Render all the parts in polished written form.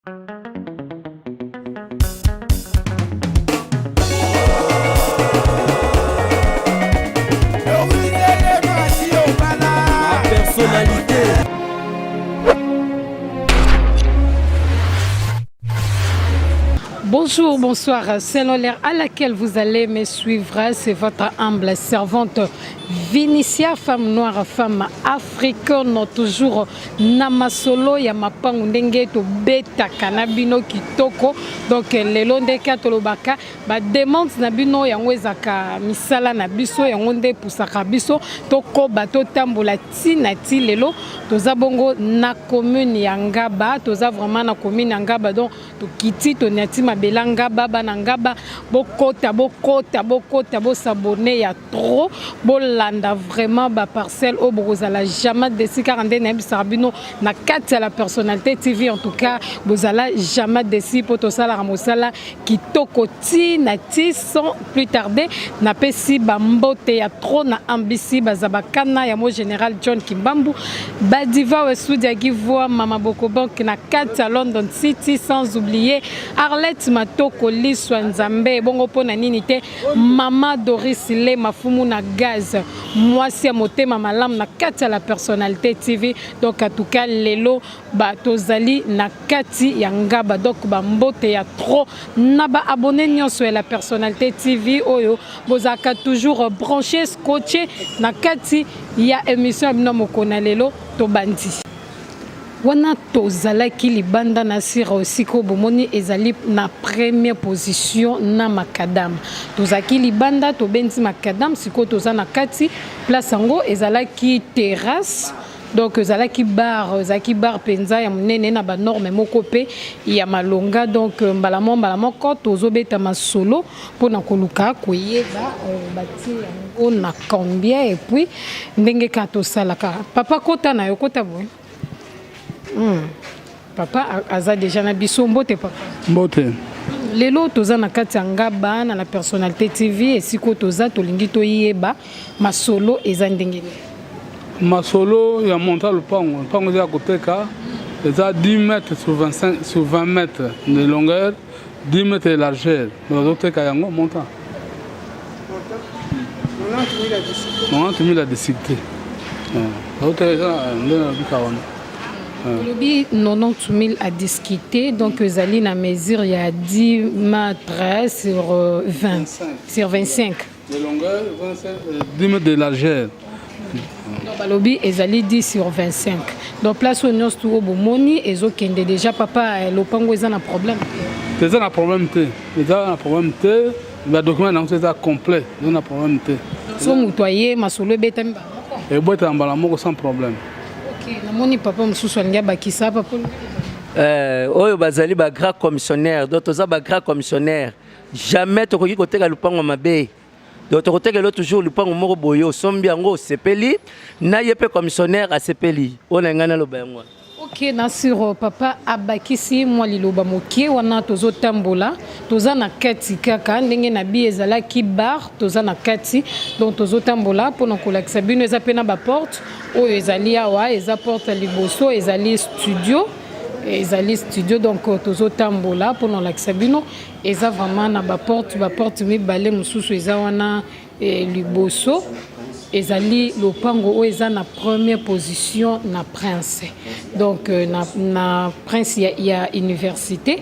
Personnalité. Bonjour, bonsoir. Selon l'heure à laquelle vous allez me suivre, c'est votre humble servante Vinicia, femme noire, femme africaine, toujours na masolo ya mapangu ndenge tobetaka na bino kitoko. Donc lelo ndenge tolobaka ba demande na bino yango ezaka misala na biso yango nde epusaka biso tokoba totambola ti na ti. Lelo toza bongo na commune ya Ngaba, toza vraiment na commune ya Ngaba. Donc tokiti toniati mabela Ngaba, bana Ngaba bokota bokota bokota, bos'abonner ya trop, bolanda vraiment baparcelle oyo bokozala jamais déçus. Kaka nde nayebisaka bino na kati ya La Personnalité TV, en tout cas bozala jamais déçus mpo tosalaka mosala kitoko ti na ti. Sans plus tarder, napesi bambote ya trop na ambisi baza bakana ya mo général John Kimbambu Badiva Wesudi Givoi Mama Bokobank na kati ya London City, sans oublier Arlette Matoko Liswa Nzambe. Bongo mpona nini te Mama Doris Le Mafumu na gaz, mwasi ya motema malamu na kati ya La Personnalité TV. Donc en tout cas lelo tozali na kati ya Ngaba. Donc bambote ya trop na baabonnés nyonso ya La Personnalité TV oyo bozalaka toujours branché, scotché na kati ya émission ya bino moko. Na lelo tobandi wana, tozalaki libanda na sira osika oyo bomoni ezali na première position na macadam. Tozalaki libanda, tobendi macadam, sikoyo toza na kati. Place yango ezalaki terrasse, donc ezalaki bar, ezalaki bar mpenza ya monene na banorme moko mpe ya malonga. Donc mbala moko tozobeta masolo mpona koluka koyeba batie yango na combien. Et puis ndenge kaka tosalaka, papa, kota na yo, kota boye. Papa aza déjà na biso. Mbote papa. Mbote. Lelo toza na kati ya Ngaba na La Personnalité TV. Esika oyo toza, tolingi toyeba masolo eza ndenge nini. Masolo ya montant lupango, lupango eza ya koteka, eza 10 mètres sur 25, sur 20 mètres de longueur, 10 mètres de largeur. Bazoteka yango montant 90 000 à discuter. Bazoteka eza nde na bika wana. Olobi 90 000 à discuter, donc ezali na mesure ya 10 mètres sur 20 sur 25 de longueur, 25, 10 mètres de largeur. Donc balobi ezali 10 sur 25. Donc place oyo nyonso tu oyo bomoni ezokende déjà. Papa, lopango eza na problème? Te, eza na problème te, eza na problème te. Badocument nango eza complet, eza na problème te. So moto aye, masolo ebetami bamoko. Ebwetaka mbala moko sans problème. Ok, namoni papa mosusu alingi abakisa. Papa? Oyo bazali bagrand commissionnaire. Donc toza bagrand commissionnaire, jamais tokoki koteka lupango mabe. Donc tokotekela toujours lupango moko boye, osombi yango, osepeli na ye mpe commissionnaire asepeli. Oyo na ngai naloba yango wana. Ok, nasiro papa abakisi mwa liloba moke wana. Tozotambola, toza na kati kaka ndenge na bi ezalaki bar, toza na kati. Donc tozotambola mpona kolakisa bino eza mpe na baporte oyo ezali awa. Eza porte ya liboso, ezali studio, ezali studio. Donc tozotambola mpona kolakisa bino eza vraiment na baporte, baporte mibale mosusu eza wana. Liboso ezali lopango oyo eza na première position na Prince, donc na Prince ya université.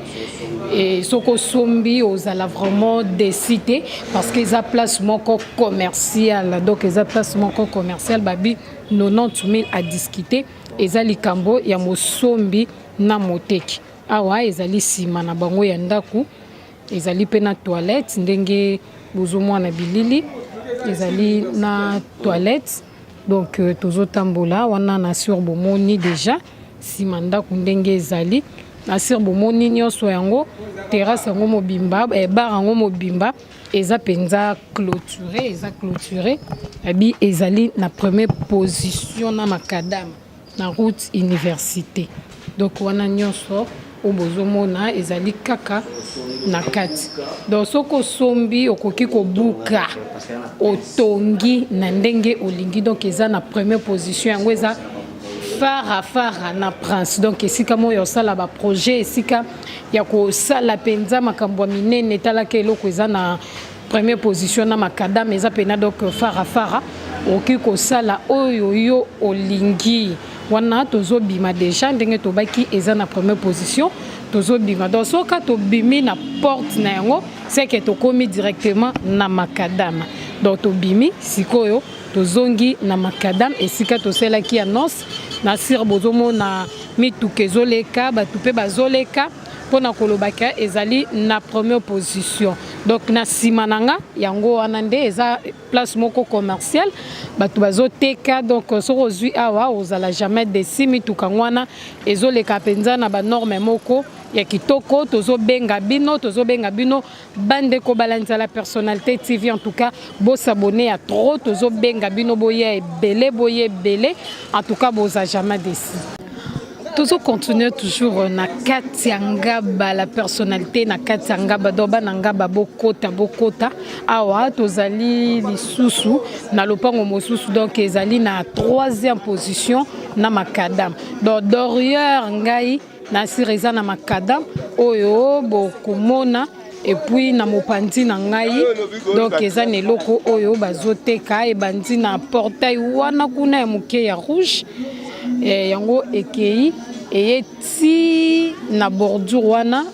Et soki osombi, ozala vraiment déçu te parce que eza place moko commerciale. Donc eza place moko commerciale. Babi 90 000 à discuter, eza likambo ya mosombi na moteki. Awa ezali nsima na bango ya ndako, ezali mpe na toilette. Ndenge bozomona bilili, ezali na toilette. Donc tozotambola wana na sur bomoni déjà nsima ndako ndenge ezali na sur bomoni nyonso yango, terrasse yango mobimba, bar yango mobimba eza mpenza clôturé, eza clôturé. Abi ezali na première position na macadam na route université. Donc wana nyonso oyo bozomona ezali kaka na kati. Donc soki osombi, okoki kobuka, otongi na ndenge olingi. Donc eza na première position, yango eza Fara fara na Prince. Donc esika moko ya kosala ba projet, esika ya kosala mpenza makambo ya minene. Etalaka eloko eza na première position na macadam, eza mpena donc fara fara, okoki kosala oyo yo olingi. Wana tozobima déjà, ndenge tobaki eza na première position, tozobima. Donc soka tobimi na porte na yango, c'est que tokomi directement na macadam. Donc tobimi sikoyo, tozongi na macadam esika tosalaki annonce na sire. Bozomona mituka ezoleka, bato mpe bazoleka mpona kolobaka ezali na première position. Donc na nsima na nga yango wana nde eza place moko commerciale, bato bazoteka. Donc soki ozwi awa, ozala jamais déçu. Mituka yango wana ezoleka mpenza na banorme moko ya kitoko. Tozobenga bino, tozobenga bino bandeko balandi la Personnalité TV. En tout cas bos'abonner ya trop. Tozobenga bino, boya ebele, boya ebele. En tout cas boza jamais déçu. Tozocontinue toujours na kati ya Ngaba, la Personnalité na kati ya Ngaba. Donc bana Ngaba, bokota, bokota. Awa tozali lisusu na lopango mosusu, donc ezali na troisième position na macadam. Donc derrière ngai na sire eza na macadam oyo bokomona. Et puis na mopanzi na ngai, donc eza na eloko oyo bazoteka, ebandi na portail wana kuna ya moke ya rouge. Yango ekei eye ti na bordure wana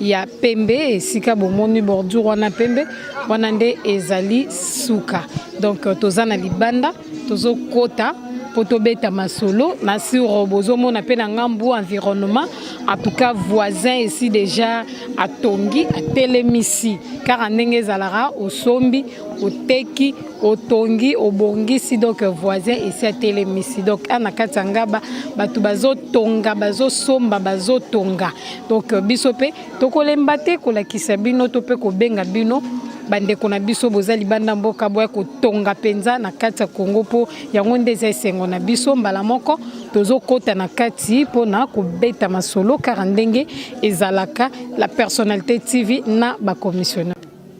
ya pembe. Esika bomoni bordure wana pembe wana nde ezali suka. Donc toza na libanda, tozokota mpo tobeta masolo na sur. Bozomona mpe na ngambu environnement. En tout cas voisin esi déjà atongi, atelemisi kaka ndenge ezalaka: osombi, oteki, otongi, obongisi. Donc voisin esi atelemisi. Donc a na kati ya Ngaba bato bazotonga, bazosomba, bazotonga. Donc biso mpe tokolemba te kolakisa bino to mpe kobenga bino, bandeko na biso boza libanda mboka, boya kotonga mpenza na kati ya Kongo, mpo yango nde eza esengo na biso. Mbala moko tozokɔta na kati mpona kobeta masolo kaka ndenge ezalaka, la Personnalité TV na bacommissionnaire.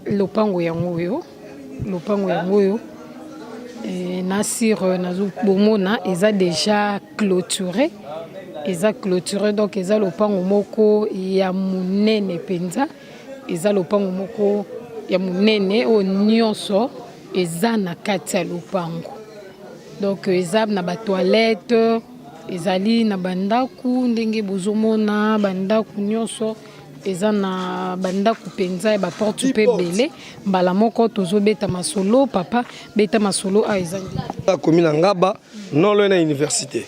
Lopango yango oyo, lopango yango oyo na sire nazobomona eza déjà clôturé, eza clôturé. Donc eza lopango moko ya monene mpenza, eza lopango moko ya monene oyo nyonso eza na kati ya lopango. Donc eza na batoilette, ezali na bandako ndenge bozomona bandako nyonso, eza na bandako mpenza ya baporte mpe ebele. Mbala moko tozobeta masolo. Papa, beta masolo. Awa eza Akomi na Ngaba, non loin na université.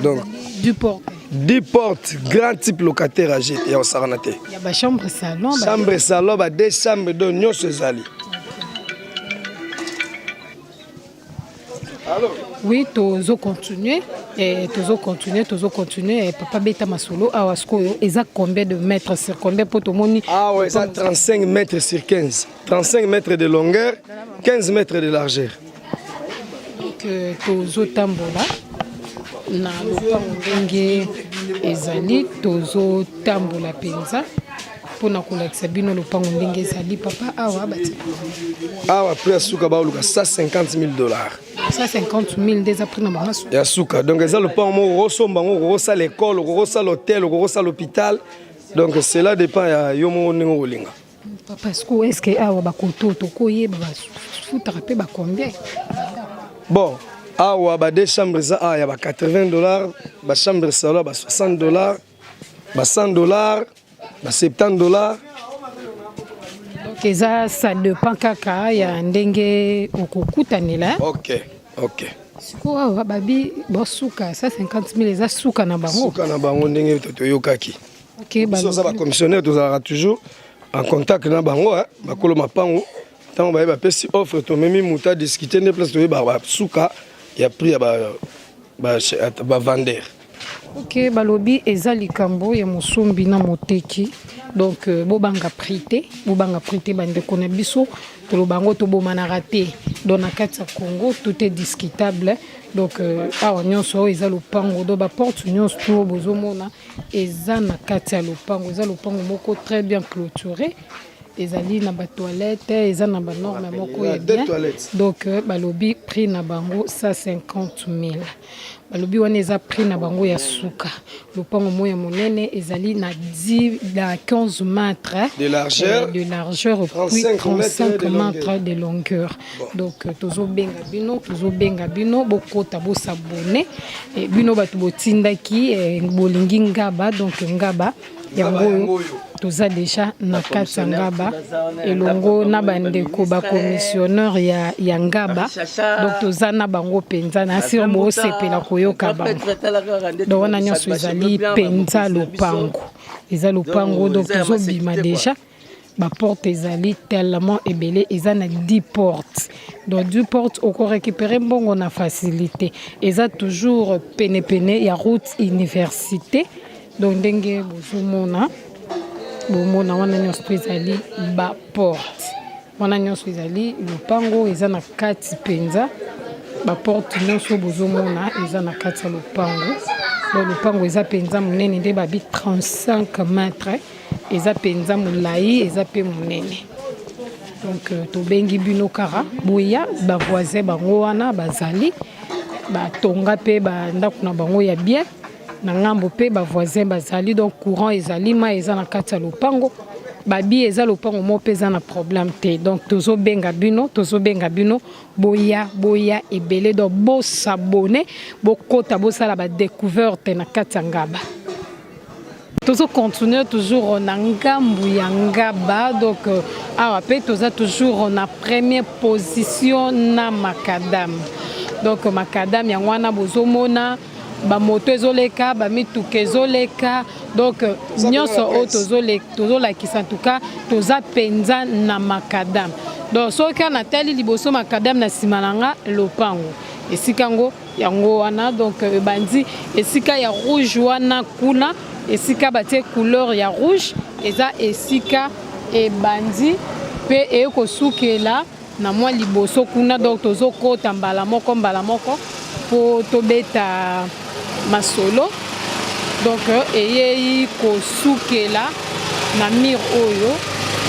Donc du porte. 10 portes, grand type locataire âgé ya kosakana te. Ya bachambre salon. Chambre salon, ba deux chambre, donc nyonso ezali. Oui, tozocontinue, tozocontinue, tozocontinue. Papa, beta masolo. Awa sikoyo eza combien de mètres sur combien? Mpo tomoni Awa eza 35 mètres sur 15, 35 mètres de longueur, 15 mètres de largeur. Donc tozotambola na lopango ndenge ezali, tozotambola mpenza mpona kolakisa bino lopango ndenge ezali. Papa, awa bati Awa prix ya suka baoluka 150 000 $. 150 000 nde eza prix na bango? Ya suka. Donc eza lopango moko okosomba yango, okokosala école, okokosala hôtel, okokosala hôpital. Donc cela dépend ya yo moko ndenge okolinga. Papa, siko est ce que awa bakoto tokoyeba bafutaka mpe bacombien? Bon, awa ba deux chambres eza awa ya ba 80 $, bachambre salon ba 60 $, ba 100 $, ba 70 $. Donc eza ça dépend kaka ya ndenge okokutanela. Ok. Sikoyo awa babi basuka 150 000, eza suka na bango? Suka na bango ndenge toyokaki. Biso oza bacommissionnaire, tozalaka toujours en contact na bango bakolo mapango. Ntango baye bapesi offre, tomemi moto adiscute nde place toyebaka basuka ya prix ya bavendeur. Ok, balobi eza likambo ya mosombi na moteki. Donc bobanga prix te, bobanga prix te, bandeko na biso. Toloba yango, tobomanaka te. Donc na kati ya Congo tout est discutable. Donc awa nyonso oyo eza lopango. Donc baporte nyonso to bozomona eza na kati ya lopango, eza lopango moko très bien clôturé. Ezali na ba toilette, eza na ba norme moko ya bien. Donc euh, balobi prix na bango 150 000. Balobi wana eza prix na bango ya suka. Lopango moko ya monene ezali na 10 na 15 mètres de largeur, euh, de largeur puis 35 mètres de longueur. Bon. Donc euh, tozobenga bino, tozobenga bino bokota bosabone. Et bino bato botindaki eh, bolingi ngaba donc ngaba yango oyo toza deja na kati ya ngaba elongo na bandeko bacommissionnaire ya, ya ngaba donc toza na bango mpenza na sir bosepela koyoka bango donc wana nyonso ezali mpenza lopango eza lopango donc tozobima deja Ba porte ezali tellement ebele eza na 10 portes donc 10 portes oko récupérer mbongo na facilité eza toujours pene pene ya route université donc ndenge bozomona bomona wana nyonso to ezali ba porte wana nyonso ezali lopango eza na kati mpenza ba porte nyonso bozomona eza na kati ya lopango donc lopango eza mpenza monene nde babi 35 mètres Eza penza molayi eza pe monene donc euh, tobengi bino kaka boya ba voisin bango wana bazali batonga pe ba ndako na bango ya bien na ngambo pe ba voisin bazali donc courant ezali mai eza na kati ya lopango babi eza lopango moko mpe eza na problème te donc tozobenga bino tozobenga bino boya boya ebele donc bosabone bokota bosala ba découverte na kati ya ngaba Tozo continuer toujours na ngambu ya ngaba donc euh, awa pe toza toujours na première position na macadam donc macadam yango wana bozomona bamoto ezoleka bamituka ezoleka donc euh, nyonso oyo tozolakisa en tout cas toza mpenza na macadam donc soki natali liboso macadam na nsima na nga lopango esika yango Yango wana donc ebandi esika ya rouge wana kuna esika batie couleur ya rouge eza esika ebandi pe eye kosukela na mwa liboso kuna donc tozokota mbala moko mbala moko po tobeta masolo donc eyei kosukela na mur oyo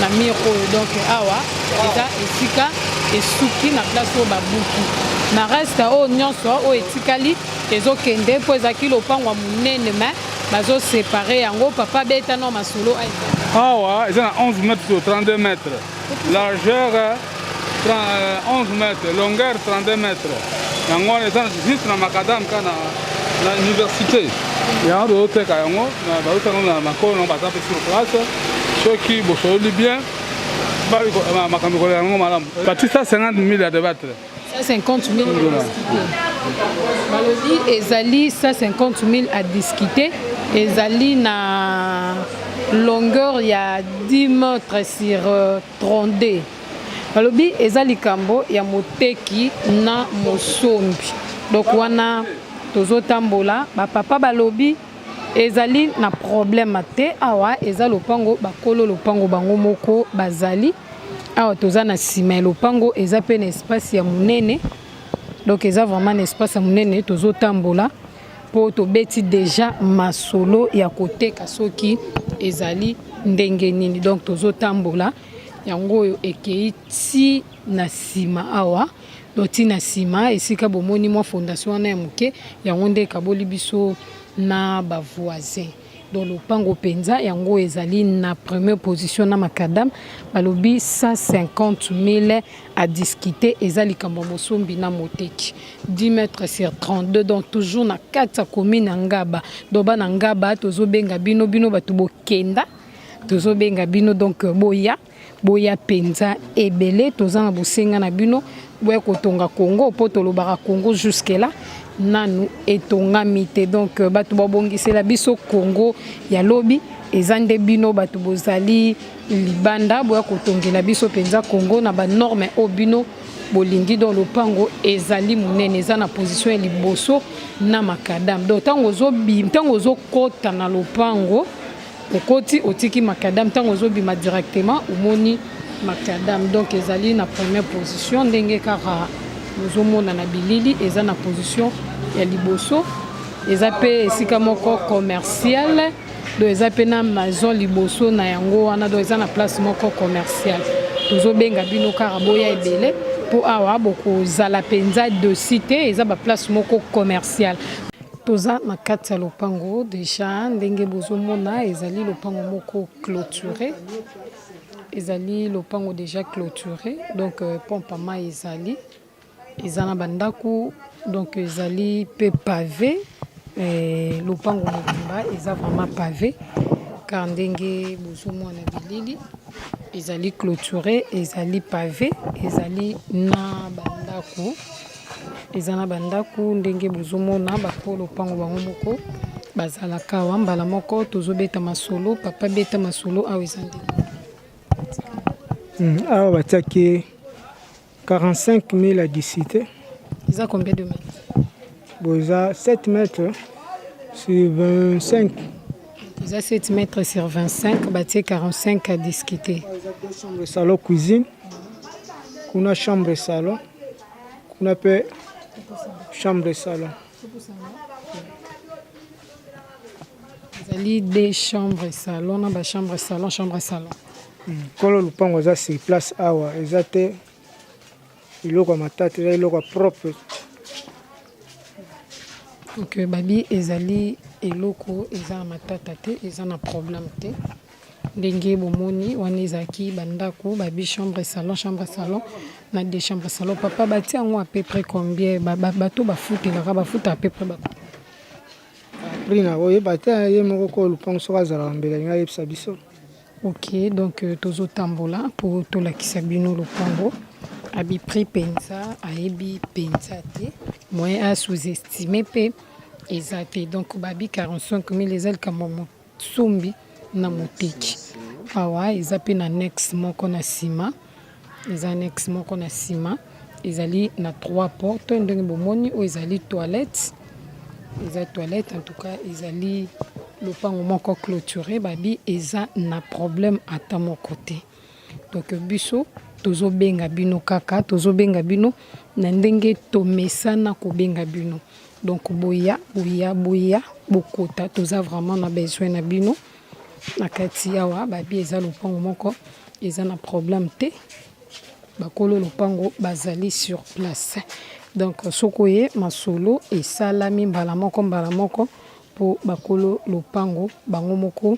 na mur oyo donc awa eza esika esuki na place oyo babuki na reste oyo nyonso oyo etikali ezokende mpo ezalaki lopango ya monene mais bazosepare yango papa beta no masolo awa eza na 11 mètres sur 32 mètres largeur 11 mètres longueur 32 mètres yango wana eza juste na macadam ka na, na université yango tozoteka yango bazoteka yango na makolo nango baza mpe sur place soki bosololi bien makambo ekolela yango malamu bati 150 000 ya debattre 150 000 balobi ezali 150 000 à discuter ezali na longueur ya 10 mètres sur 32 euh, balobi eza likambo ya moteki na mosombi donc wana tozotambola bapapa balobi ezali na problème te awa eza lopango bakolo lopango bango moko bazali awa toza na nsima ya lopango eza mpe na espace ya monene donc eza vraiment na espace ya monene tozotambola mpo tobeti deja masolo ya koteka soki ezali ndenge nini donc tozotambola yango oyo ekei ti na nsima awa donc ti na nsima esika bomoni mwa fondation wana ya moke yango nde ekaboli biso na bavoisin Donc lopango penza yango ezali na première position na macadam balobi 150 000 à discuter eza likambo ya mosombi na moteki 10 mètres sur 32 donc toujours na kati ya commune ya Ngaba donc bana Ngaba tozobenga bino bino bato bokenda tozobenga bino donc boya Boya penza ebele toza na bosenga na bino boya kotonga Congo po tolobaka Congo jusque là nanu etongami te donc euh, bato babongisela biso Congo ya lobi eza nde bino bato bozali libanda boya kotongela biso penza Congo na ba norme oyo bino bolingi donc lopango ezali monene eza na position ya liboso na makadam donc ntango ozobima ntango ozokota na lopango Okoti otiki macadam ntango ozobima directement omoni macadam donc ezali na première position ndenge kaka bozomona na bilili eza na position ya liboso eza mpe esika moko commercial Donc eza mpe na maison liboso na yango wana, donc eza na place moko commerciale. Tozobenga bino kaka boya ebele mpo awa bokozala mpenza dosi te, eza baplace moko commerciale. Toza na kati ya lopango deja, ndenge bozomona ezali lopango moko clôturé, ezali lopango deja clôturé. Donc pompe mai ezali, eza na bandako, donc ezali mpe pavé. Lopango mobimba eza vraiment pavé, car ndenge bozomona bilili, ezali clôturé, ezali pavé, ezali na bandako, eza na bandako. Ndenge bozomona, bakolo lopango bango moko bazalaka awa. Mbala moko tozobeta masolo. Papa, beta masolo, awa eza ndenge? Awa batiaki 45 000 à discuter. Eza combien de mètres? Bon, eza 7 mètres sur 25. Eza 7 mètres sur 25, batie 45 à discuter. Eza deux chambres, salon, cuisine. Kuna chambre, salon, kuna mpe chambre, salon. Ezali deux chambres, salon, na bachambre, salon, chambre, salon. Nkolo lupango aza sur place awa. Eza te eloko ya matata, eza eloko ya propre. Donc babi ezali eloko eza na matata te, eza na problème te. Ndenge bomoni wana, ezalaki bandako, babi chambre, salon, chambre, salon na deux chambre, salon. Papa, batia yango à peu près combien? Bato bafutelaka, bafuta à peu près ba Prix na oyeba te, ye moko kolo lupango soki azalaka mbele alingi ayebisa biso. Ok, donc tozotambola mpo tolakisa bino lopango. Abi prix mpenza ayebi mpenza te, moyen a sous-estime mpe eza te. Donc babi 45 000, eza likambo mosombi na moteki. Awa eza mpe na annexe moko na nsima, eza annexe moko na nsima, ezali na trois porte. Ndenge bomoni, oyo ezali toilette, eza toilette. En tout cas ezali lopango moko clôturé, babi eza na problème ata moko te. Donc biso tozobenga bino kaka, tozobenga bino na ndenge tomesana kobenga bino. Donc boya, boya, boya, bokota, toza vraiment na besoin na bino na kati awa. Babi eza lopango moko eza na problème te, bakolo lopango bazali sur place. Donc soki oye, masolo esalami mbala moko mbala moko, mpo bakolo lopango bango moko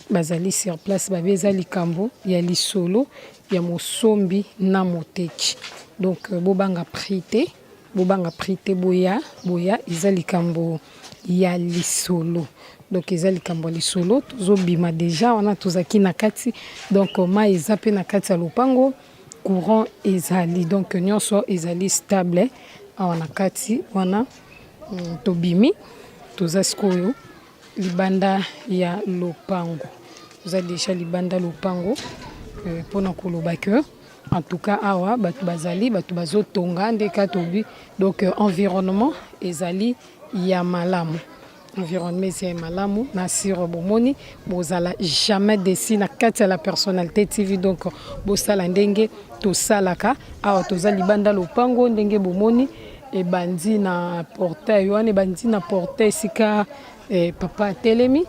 bazali sur place. Babi eza likambo ya lisolo ya mosombi na moteki. Donc bobanga prix te, bobanga prix te, boya, boya, eza likambo ya lisolo. Donc eza likambo ya lisolo. Tozobima deja wana, tozalaki na kati. Donc mai eza mpe na kati ya lopango, courant ezali, donc nyonso ezali stable awa na kati wana. Tobimi, toza sikoyo libanda ya lopango, toza deja libanda lopango mpona koloba ke en tout cas awa bato bazali, bato bazotonga nde ka tobi. Donc environnement ezali ya malamu, environnement eza ya malamu na siro. Bomoni, bozala jamais déçu na kati ya La Personnalité TV. Donc bosala ndenge tosalaka awa. Toza libanda lopango, ndenge bomoni, ebandi na portail wana, ebandi na portail esika papa atelemi,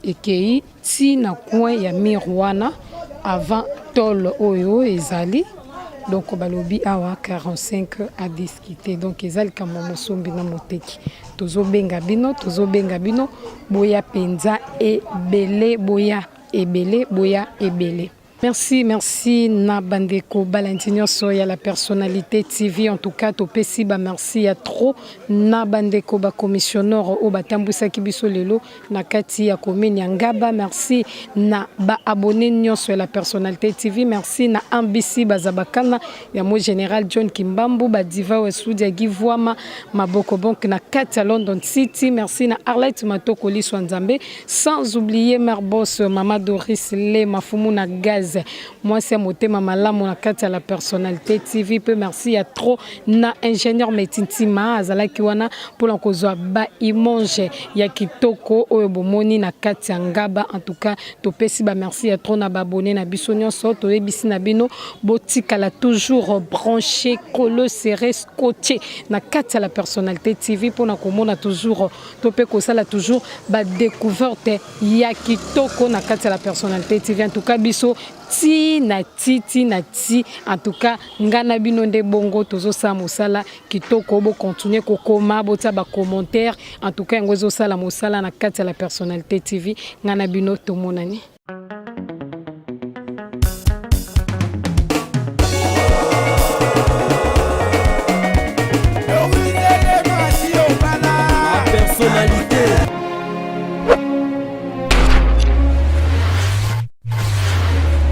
ekei ti na coin ya mur wana avant tôle oyo ezali. Donc balobi awa 45 à discuter. Donc eza likambo mosombi na moteki. Tozobenga bino, tozobenga bino, boya mpenza ebele, boya ebele, boya ebele. Merci, merci na bandeko balandi nyonso ya La Personnalité TV. En tout cas topesi bamerci ya trop na bandeko bacommissionnaire oyo batambwisaki biso lelo na kati ya commune ya Ngaba. Merci na baabonné nyonso ya La Personnalité TV. Merci na Ambisi Bazabakana ya mo général John Kimbambu, badiva Wesudi ya Givwama Maboko Bonk na kati ya London City. Merci na Arlette Matoko Liswa Nzambe, sans oublier mère boss Mama Doris Le Mafumu na gaz. Congolaise, mwasi ya motema malamu na kati ya la personnalité TV. Pe merci ya trop na ingénieur Metintima azalaki wana mpona kozwa ba image ya kitoko oyo bomoni na kati ya Ngaba. En tout cas topesi ba merci ya trop na ba abonné na biso nyonso. Toyebisi na bino botikala toujours branché, collé, serré, scotché na kati ya la personnalité TV mpona komona toujours to mpe kosala toujours ba découverte ya kitoko na kati ya la personnalité TV. En tout cas biso ti na ti, ti na ti. En tout cas nga na bino nde bongo tozosala mosala kitoko. Bocontinue kokoma, botia bacommentaire. En tout cas yango ezosala mosala na kati ya la personnalité TV. Nga na bino tomonani.